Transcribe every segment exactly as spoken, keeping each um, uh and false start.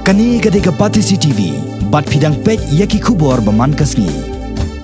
Kane ka dei ka Batesi T V, bad phi dang peit ïa ki khubor ba man ka sngi.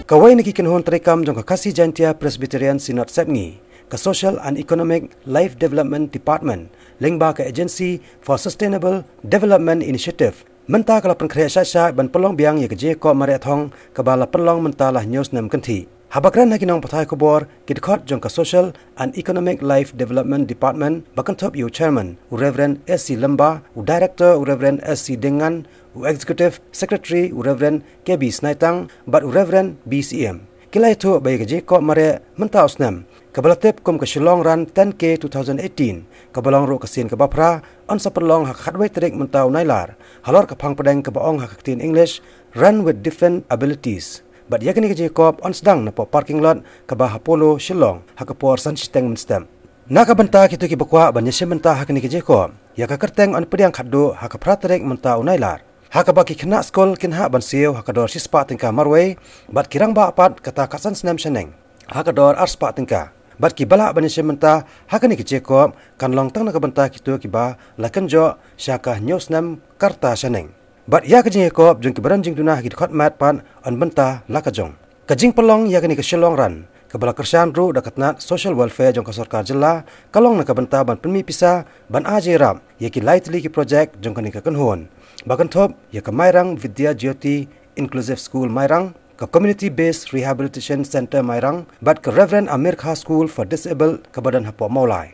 Kawei na ki kynhun treikam jong ka Khasi Jaintia Presbyterian Synod Sepngi, ka Social and Economic Life Development Department, lyngba ka Agency for Sustainable Development Initiative, mynta ka la pynkhreh shai shai ban pynlong biang ïa ka jingïakop mareh thong kaba la pynlong mynta la hynñiew snem kynthih. Haba kren ha ki nongpathai khubor ki dkhot jong ka Social and Economic Life Development Department, ba kynthup ïa u Chairman, u Reverend S C Lamba, u Director, u Reverend S C Dengan, u Executive Secretary, u Reverend K B Snaitang, bad u Reverend B C M, ki la ïathuh ba ïa ka jingïakop mareh mynta u snem, kaba la tip kum ka Shillong Run ten K two thousand eighteen, kaba long ruh ka sien kaba phra, yn sa pynlong ha ka khatwei tarik mynta u Nailar, halor ka phang pdeng kaba ong ha ka ktien English, Run with Different Abilities. Bad ïa kane ka jingïakop yn sdang napoh parking lot kaba ha Polo, Shillong, ha ka por san shiteng mynstep. Na ka bynta kito kiba kwah ban ïashim bynta ha kane ka jingïakop, ïa ka kyrteng yn pdiang khatduh ha ka phra tarik mynta u Nailar. Ha kaba ki khynnah skul kin hap ban siew ha ka dor shispah tyngka marwei, bad ki rangbah pat kata khatsan snem shaneng ha ka dor arspah tyngka. Bad kiba lah ban ïashim bynta ha kane ka jingïakop kan long tang na ka bynta kito kiba la kynjoh sha ka hynñiew snem ka rta shaneng. Bad ïa ka jingïakop jong kiba don jingduna ha ki dkhot met pat yn bynta la ka jong. Ka jingpynlong ïa kane ka Shillong Run, kaba la kyrshan ruh da ka tnat Social Welfare jong ka sorkar jylla, ka long na ka bynta ban pynmih pisa ban ai jingïarap ïa ki lai tylli ki projek jong kane ka kynhun, ba kynthup ïa ka Mairang Vidya Jyoti Inclusive School Mairang, ka Community Based Rehabilitation Centre Mairang, bad ka Reverend Amir Khan School for Disabled kaba don hapoh Mawlai.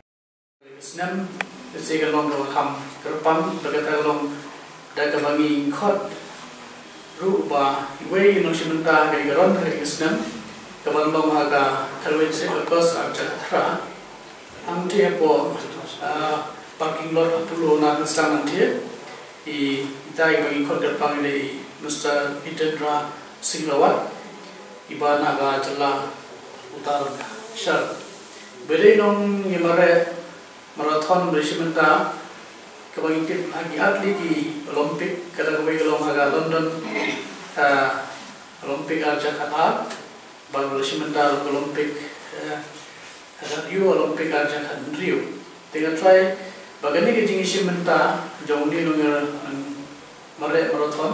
Snem, ka sien ka long kaba kham kyrpang, bad kata ka long da kaba ngi khot ruh ba iwei i nongshim bynta ha kane ka run ha kane ka snem, kaba long ha ka khatwei tarik August arhajar khatphra. Hangtei hapoh, ah, parking lot Apollo na Nongstoiñ hangtei, i, ita iba ngi khot kyrpang i dei i Mister Hitendra Singh Rawat, iba na ka jylla Uttarakhand. Ba dei nongïamareh marathon ba la shim bynta, kaba ngi tip ha ki ar tylli ki Olympic, kata kawei ka long ha ka London, ah, Olympic arhajar khatar, bad ba la shim bynta ha ka Olympic, eh, ha ka Rio Olympic arhajar khathynriew. Te nga tharai ba kane ka jingïashim bynta jong une u nongïa, nongmareh marathon,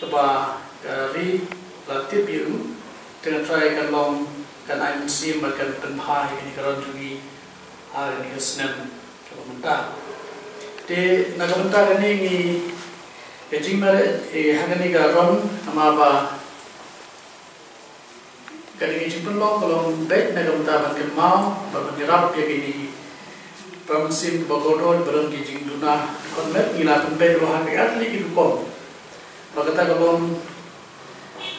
kaba ka ri la tip ïa u, te nga tharai kan long, kan ai mynsiem bad kan pynbha ïa kane ka run jong ngi ha kane ka snem kaba mynta. Te na ka bynta kane ngi, ka jingmareh, eh, ha kane ka run, namar ba ka dei ka jingpynlong ka long beit na ka bynta ban kynmaw bad ban ïarap ïa kine ki para mynsiem kiba kordor ba don ki jingduna dkhot met. Ngi la pynbeit ruh ha ki ar tylli ki rukom. Ba kata ka long,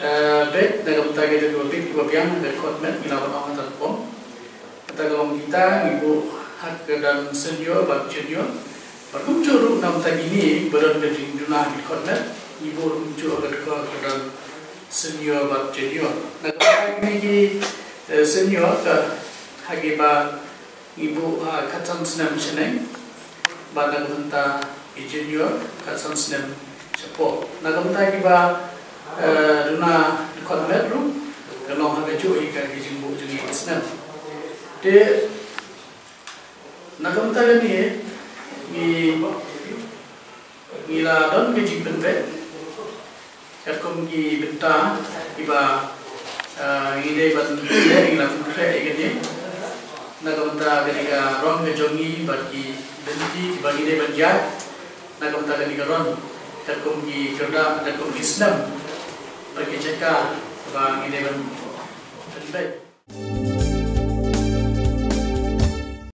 eh, beit na ka bynta kita kiba bit kiba biang ha ka dkhot met, ngi la ban ong kata rukom. Kata ka long kita ngi buh ha ka kyrdan senior bad junior. Bad kumjuh ruh na ka bynta kine ba don ka jingduna ha ka dkhot met, ngi buh ruh kumjuh ha ka dkhot, kyrdan senior bad junior. Na ka bynta kine ki, eh, senior ka ha kiba ngi buh, ah, khatsan snem shaneng. Bad na ka bynta ki junior khatsan snem shapoh. Na ka bynta kiba, eh, duna dkhot met ruh, ka long ha kajuh hi ka ki jingbuh jong ngi ka snem. Te na ka bynta kane ngi, ngi la don ka jingpynbeit katkum ki bynta kiba, ah, ngi dei ban leh, ngi la pynkhreh ïa kane. Na ka bynta kane ka run ka jong ngi bad ki lynti kiba ngi dei ban ïaid na ka bynta kane ka run, katkum ki kyrdan, katkum ki snem bad ki jaka ba ngi dei ban pynbeit.